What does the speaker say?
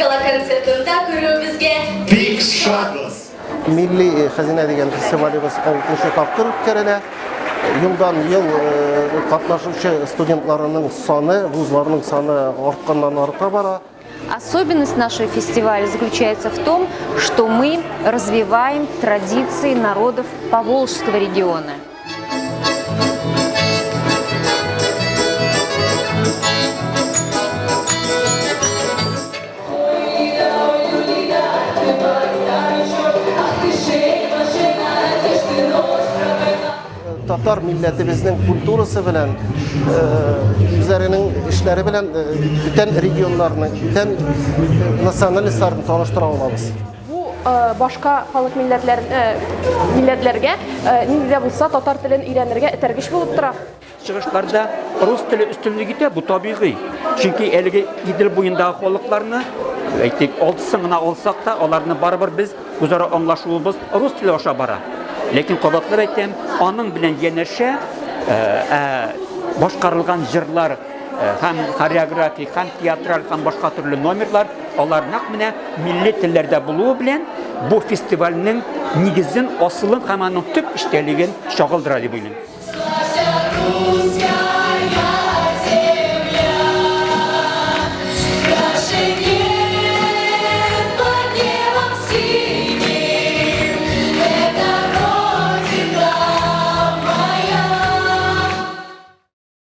Гала-концертында күрүебезгә Бик шатбыз! Милли хәзинә дигән фестивалебез алтынчы тапкыр үткәрелә. Елдан-ел катнашучы студентларының саны, вузларның саны артканнан-арта бара. Особенность нашего фестиваля заключается в том, что мы развиваем традиции народов Поволжского региона. Татар милләтебезнең культурасы белән, үзләренең эшләре белән бүтән регионнарны, бүтән национальностьларны таныштыра алабыз. Бу башка халык милләтләр милләтләргә нинди дә булса татар телен өйрәнергә этәргеч булып тора. Чыгышларда рус теле өстенлек итә, бу табигый. Чөнки әлеге Идел буендагы халыкларны, әйтик, алтысын гына алсак та, аларны барыбер без үзара аңлашуыбыз рус теле аша бара. Ләкин кабатлап әйтәм, аның белән янәшә башкарылган җырлар һәм хореографик, һәм театраль, һәм башка төрле номерлар, алар нәкъ менә милли телләрдә булуы белән бу фестивальнең нигезен, асылын һәм аның төп эчтәлеген чагылдыра дип уйлыйм.